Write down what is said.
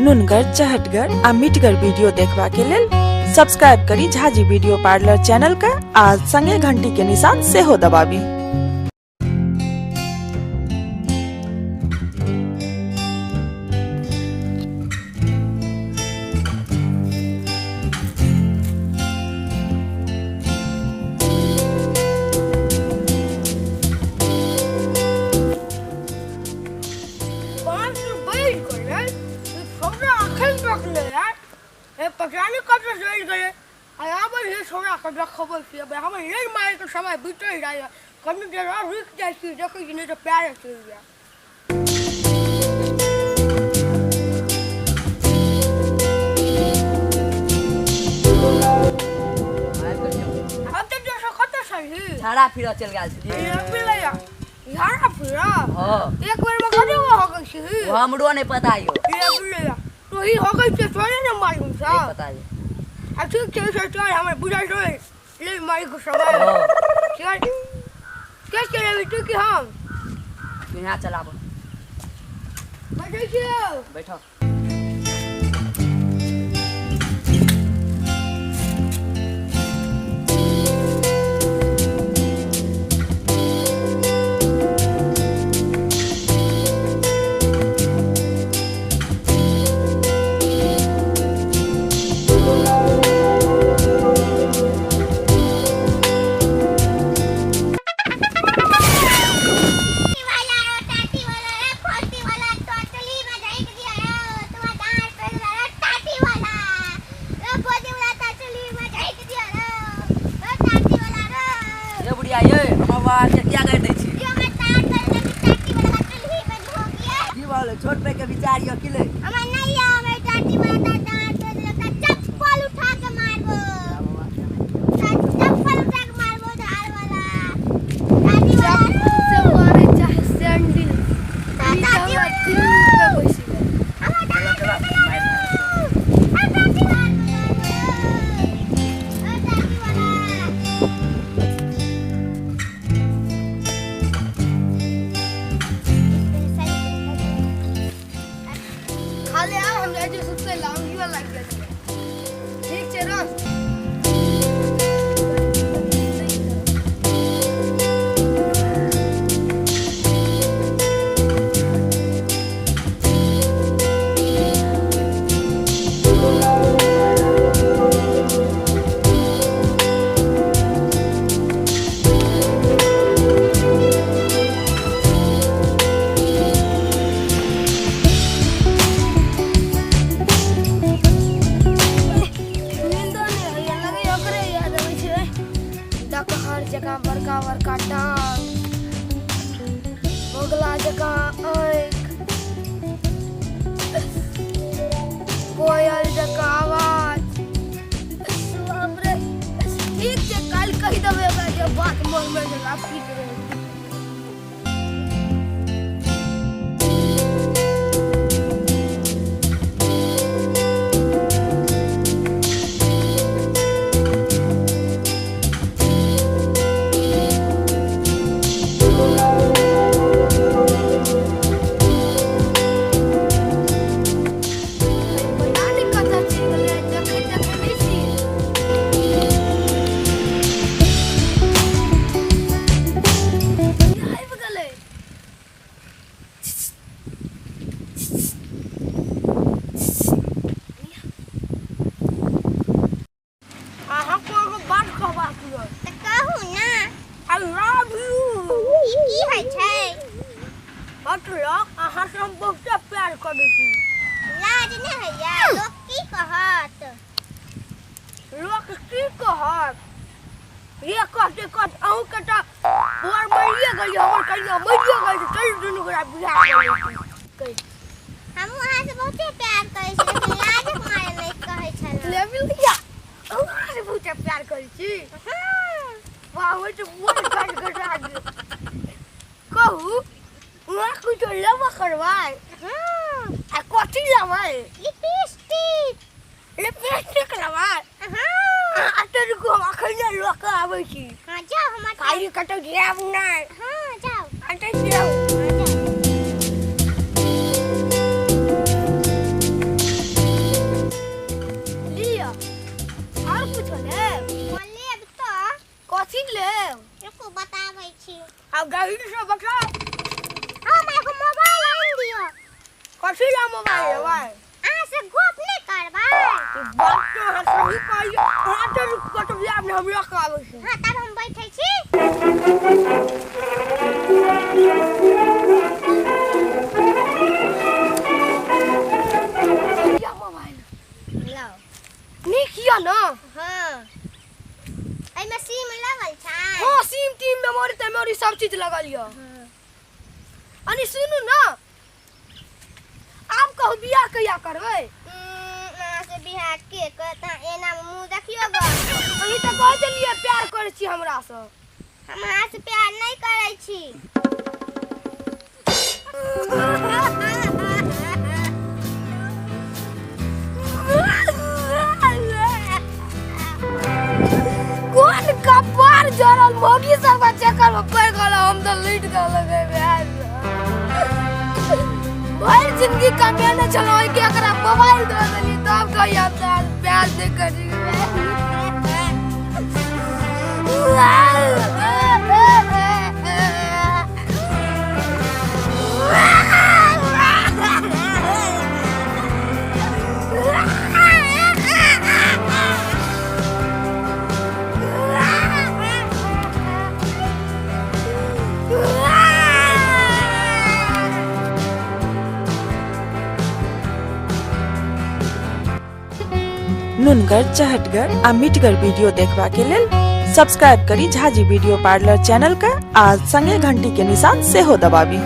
नुनगर, चहटगर आ मिठगर वीडियो देखबा के लेल सब्सक्राइब करी झाजी वीडियो पार्लर चैनल के आ संगे घंटी के निशान सेहो दबाबी। पाँच बढ़ि गेलै ई छौड़ा अखन तक नहि आयल। हे पता नहि कतऽ चलि गेलै। आ आबै छै छौड़ाके देखबै छी। आब हमर नहि मारैके समय बीतल जाइए। कनी देर आओर रुकि जाइ छी, देखै छी नहि तऽ पएरे चलि जायब। आब तऽ दोसर कतऽ छलही? झाड़ा फिरऽ चलि गेल छलियै। झाड़ा फिरऽ? हँ। एक बेर में कते गो हगै छी? ओ हमरो नहि पता यौ। ये बुझलियै, तू ही हगै छियै तोरे ने मालूम छौ। नहि पता यौ। आ ठीक छै, से चल हमर बुझल छौ ले मारि के समय। हँ। चल के चलेबी तू कि हम? तू यहाँ चलाबऽ। बैठै छियौ। बैठऽ। वाला टाटी वाला रे फोटी वाला टोटली में झाइक दिया रे तुम्हारा दांत पे वाला टाटी वाला रे फोटी वाला टोटली में झाइक दिया रे रे टाटी वाला रे। ये बुढ़िया ये हमर बाबा के किया गारि दै छी? यो मैं तार कर दे टाटी वाला टोटली में झोंक दिया। की भऽ छोट पैघ के विचार यऽ की ले? हमर नहीं है हमर टाटी वाला दांत पे लगता चप्पल उठा के मारबो, चप्पल उठा के मारबो धार वाला टाटी वाला से मारे चाहे सैंडल ई टाटी तऽ हमरा वाला 3 रुपए बैसि गेल। हमर चलऽ दांत चलऽ मारि खाली आब हम जाइ छी सुतै लए, औंघियो लागि गेल छै। ठीक छै रख। नींदो नहि होइए, लगैए ओकरे याद अबै छै। डकहर जकाँ बड़का बड़का टांग, बगुला जकाँ आँखि, कोयल जकाँ आवाज। बाप रे, ठीक छै काल्हि कहि देबै ओकरा जे बात मोनमे छै, आब की करबै। पता नहि कतऽ चलि गेलै, देखै देखै नहि छियै। आबि गेलै। अहाँ को एगो बात कहबाक यऽ। तऽ कहू ने। I love you. ई की होइ छै? मतलब अहाँ से हम बहुते प्यार करै छी। लाज नहि होइया? लोक की कहत? लोक की कहत? ये कहते कहते अहूँके तऽ बर मरिए गेलियै, हमर कनिया मरिए गेल छै। चलू दुनू गोरा बियाह कऽ लै छी। हमहूँ अहाँसँ बहुते प्यार करै छी, लेकिन लाजक मारे नहि कहै छलहुँ। ले मिल गया, अहूँ अहाँसँ बहुते प्यार करै छी? हँ। वाह, हमर तऽ मोन गड़गड़ा गेल। कहू, वहाँ कुछो लेबो करबै? हँ। आ कथी लेबै? लिपस्टिक। लिपस्टिक लेबै? हँ। आ तऽ रुकू, हम अखन लऽ कऽ आबै छी। हँ जाउ हमर। काल्हि कतौ जायब नहि। हँ जाउ। अतै जाउ। हँ जाउ। कथी ला मोबाइल लेबै? अहाँ से गप नहि करबै। बात तऽ अहाँ सही कहलियै। अहाँ तऽ रुकि कऽ तऽ बियाह नहि हमरा कहबै छै। हाँ, तब हम बैठै छी। लिअ मोबाइल। लाउ। नीक यऽ ने? हाँ, एहिमे सिम लगल छै? हाँ, सिम टीम मेमोरी तेमोरी सब चीज लगल यऽ। अनी सुनू ने, आब कहू बियाह कहिया करबै? अहाँ से बियाह के करत? अहाँ एना मुँह देखियौ गऽ। अहीं तऽ कहै छलियै प्यार करै छी हमरासँ। हम अहाँ से प्यार नहि करै छी। कोन कपार जरल मौगी सब के चक्कर में पड़ गेल, हम तो लूट गेल। भरि जिंदगी कमेने छलहुँ, ओहिके एकरा मोबाइल दऽ देली, तब कहिया हम तोरा प्यार नहि करी। नुनगर, चहटगर आ मिठगर वीडियो देखबा के लेल सब्सक्राइब करी झाजी वीडियो पार्लर चैनल के आ संगे घंटी के निशान सेहो दबाबी।